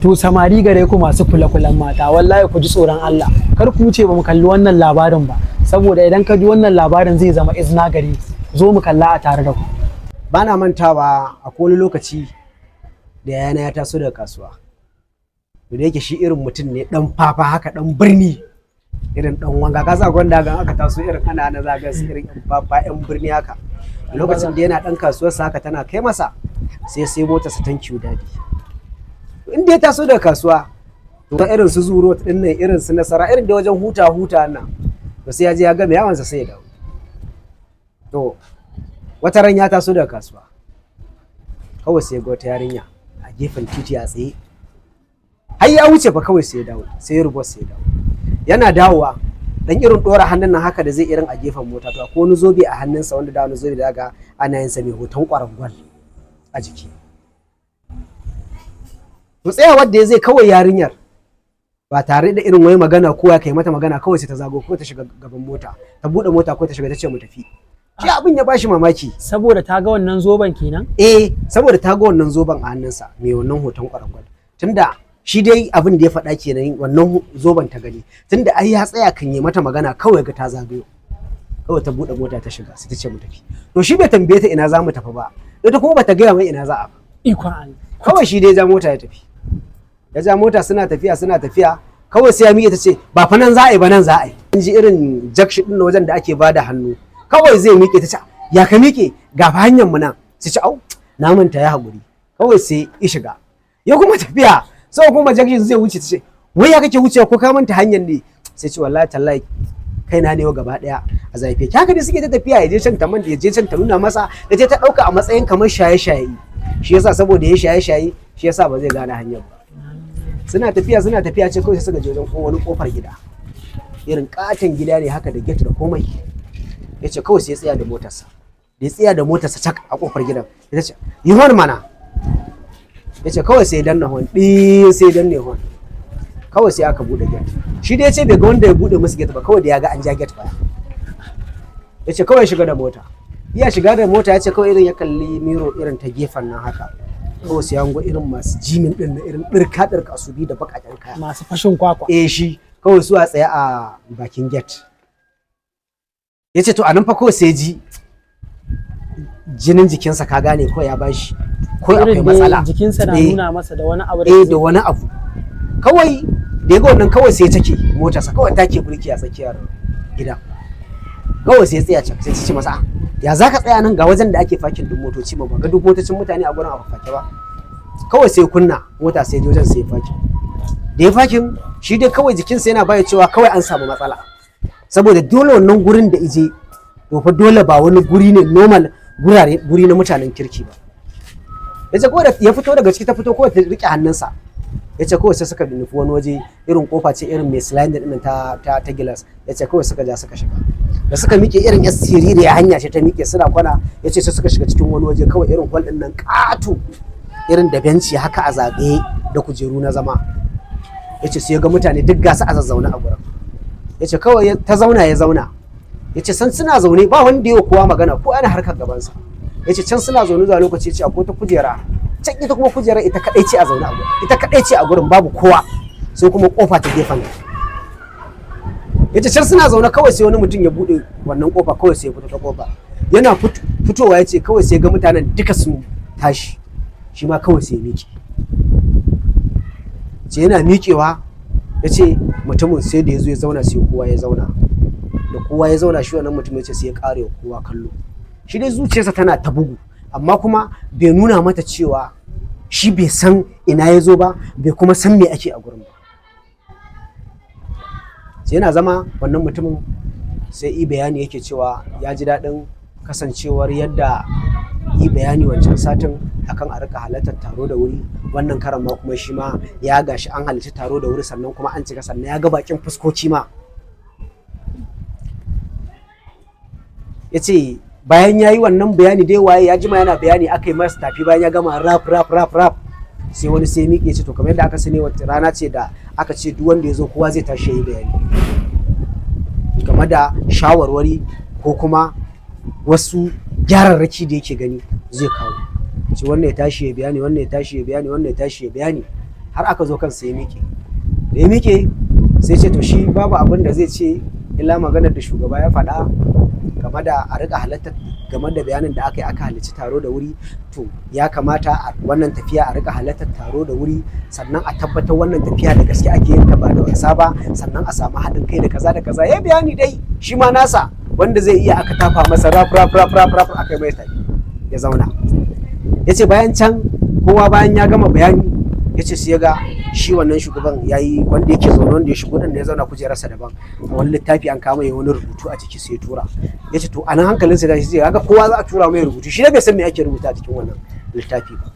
To samari, gare ku masu kula-kulan mata, wallahi ku ji tsoron Allah. Kar ku wuce ba mu kalli wannan labarin ba, saboda idan ka ji wannan labarin zai zama izina gare ku. Zo mu kalla a tare da ku. Ba na mantawa, a wani lokaci da yayana ya taso daga kasuwa. To da yake shi irin mutum ne dan fafa haka, dan birni, irin dan wanga ka sa gwanda gan aka taso irin ana na zaga su irin yan fafa, yan birni haka. Lokacin da yana dan kasuwar sa haka tana kai masa, sai sai motar sa, "Thank you, daddy." In da ya taso daga kasuwa, to irin su zuro din nan, irin su Nasara, irin da wajen huta huta nan, to sai ya je ya ga yawansa sai ya dawo. To wata ran ya taso daga kasuwa, kawai sai ya ga wata yarinya a gefen titi a tsaye. Har ya wuce fa, kawai sai ya dawo, sai ya rubo, sai ya dawo. Yana dawowa, dan irin dora hannun nan haka da zai irin a gefen mota, to akwai wani zobe a hannunsa, wanda da wani zobe da ga ana yin sa mai hoton kwarangwal a jiki. To tsayawar da ya zai, kawai yarinyar ba tare da irin wai magana ko ya kai mata magana, kawai sai ta zago ko ta shiga gaban mota, ta bude mota ko ta shiga, ta ce mu tafi. Shi abin ya bashi mamaki. Saboda ta ga wannan zoben kenan? Eh, saboda ta ga wannan zoben a hannunsa mai wannan hoton kwarangwal. Tunda shi dai abin da ya faɗa kenan, wannan zoben ta gani. Tunda ai ya tsaya kan yi mata magana, kawai ga ta zagayo, kawai ta buɗe mota ta shiga, sai ta ce mu tafi. To shi bai tambaye ta ina za mu tafi ba, ita kuma bata gaya mai ina za a ba. Ikon Allah. Kawai shi dai ja mota ya tafi. Ya ja mota, suna tafiya, suna tafiya, kawai sai ya miƙe ta ce ba fa nan za a yi ba, nan za a yi. In ji irin junction din wajen da ake bada hannu, kawai zai miƙe ta ce, "Ya ka miƙe? Ga fa hanyar mu nan." Sai ce, "Au, na manta, ya haƙuri." Kawai sai ya shiga, ya kuma tafiya. Sai kuma junction zai wuce, ta ce, "Wai ya kake wucewa? Ko ka manta hanyar ne?" Sai ce, "Wallahi tallahi kaina ne gaba daya a zafe." Haka dai suke ta tafiya, ya je can ta manta, ya je can ta nuna masa. Da ta dauka a matsayin kamar shaye-shaye, shi yasa, saboda ya shaye-shaye shi yasa ba zai gane hanyar ba. Suna tafiya, suna tafiya, ce kawai sai suka je wajen wani kofar gida, irin katon gida ne haka da gate da komai. Ya ce kawai sai ya tsaya da motarsa. Da ya tsaya da motarsa cak a kofar gidan, ya ce, "Yi hon mana." Ya ce kawai sai ya danna hon ɗin, sai ya danne hon, kawai sai aka buɗe gate. Shi dai ya ce bai ga wanda ya buɗe musu gate ba, kawai da ya ga an ja gate baya. Ya ce kawai shiga da mota. Iya shiga da mota, ya ce kawai irin ya kalli mirror irin ta gefen nan haka, kawai sai hango irin masu gym din na irin ɗirka ɗirka su bi da baƙaƙen kaya. Masu fashin kwakwa. Eh, shi kawai su a tsaye a bakin gate. Ya ce to a nan fa kawai sai ji jinin jikinsa, ka gane, ko ya bashi ko akwai Irin dai matsala. Jikinsa na nuna masa da wani abu da Da wani abu. Kawai da ya ga wannan, kawai sai ya take motarsa, kawai take burki a tsakiyar gida, kawai sai ya tsaya can. Sai ta ce masa, "Ah, ya za ka tsaya nan? Ga wajen da ake fakin din motoci ba ga duk motocin mutane a gurin a fafake ba?" Kawai sai kunna mota, sai je wajen, sai ya fakin. Da ya fakin, shi dai kawai jikinsa yana baya cewa kawai an samu matsala, saboda dole wannan gurin da ije, to fa dole ba wani guri ne normal gurare, guri na mutanen kirki ba. Ya ce kawai da ya fito daga ciki, ta fito, kawai ta rike hannunsa. Ya ce kawai sai suka nufi wani waje, irin kofa ce irin mai sliding din ta gilas. Ya ce kawai suka ja suka shiga. Da suka miƙe, irin yar siririya hanya ce ta miƙe, suna kwana. Ya ce sai suka shiga cikin wani waje kawai, irin hall din nan ƙato, irin da benci haka a zagaye da kujeru na zama. Ya ce sai ya ga mutane duk gasu a zazzaune a gurin. Ya ce kawai ta zauna, ya zauna. Ya ce san suna zaune, ba wanda ya kowa magana, ko ana harkar gabansa. Ya ce can suna zaune, zuwa lokaci ya ce akwai wata kujera can, ita kuma kujerar ita kadai ce a zaune a gurin, ita kadai ce a gurin, babu kowa, sai kuma kofa ta gefen. Ya ce can suna zaune, kawai sai wani mutum ya bude wannan kofa, kawai sai ya fito ta kofa. Yana fitowa, ya ce kawai sai ga mutanen duka sun tashi, shi ma kawai sai ya miƙe. Ce yana miƙewa, ya ce mutumin sai da ya zo ya zauna, sai kowa ya zauna. Da kowa ya zauna, shi wannan mutum ya ce sai ya ƙare wa kowa kallo. Shi dai zuciyarsa tana ta bugu, amma kuma bai nuna mata cewa shi bai san ina ya zo ba, bai kuma san me ake a gurin ba. Sai yana zama, wannan mutumin sai yi bayani, yake cewa ya ji daɗin kasancewar yadda yi bayani wancan satin akan a rika halartar taro da wuri. Wannan karan ma kuma shi ma ya gashi an halarci taro da wuri, sannan kuma an cika, sannan ya ga bakin fuskoki ma. Ya ce bayan ya yi wannan bayani dai, waye ya jima yana bayani, aka yi masa tafi. Bayan ya gama rap rap rap rap, sai wani sai miƙe ce, to kamar yadda aka sani, wata rana ce da aka ce duk wanda ya zo, kowa zai tashi ya yi bayani game da shawarwari ko kuma wasu gyararraki da yake gani zai kawo. Ce wannan ya tashi ya bayani, wannan ya tashi ya bayani, wannan ya tashi ya bayani, har Har aka zo kansa ya miƙe. Da ya miƙe sai ce to shi babu abin da zai ce illa maganar da shugaba ya faɗa game da a rika halartar, game da bayanin da aka yi aka halarci taro da wuri. To ya kamata a wannan tafiya a rika halartar taro da wuri, sannan a tabbatar wannan tafiya da gaske ake yin ta ba da wasa ba, sannan a samu haɗin kai da kaza da kaza. Ya bayani dai shi ma nasa wanda zai iya, aka tafa masa rap rap rap rap rap, aka yi mai tafi ya zauna. Ya ce bayan can kowa bayan ya gama bayani, ya ce sai ya ga shi wannan shugaban ya yi wanda yake zaune, wanda ya shigo din da ya zauna kujerarsa daban, a wani littafi an kama ya wani rubutu a ciki sai ya tura. Ya ce to anan hankalinsa da shi zai ga kowa za a tura mai rubutu, shi ne bai san me ake rubuta a cikin wannan littafi ba.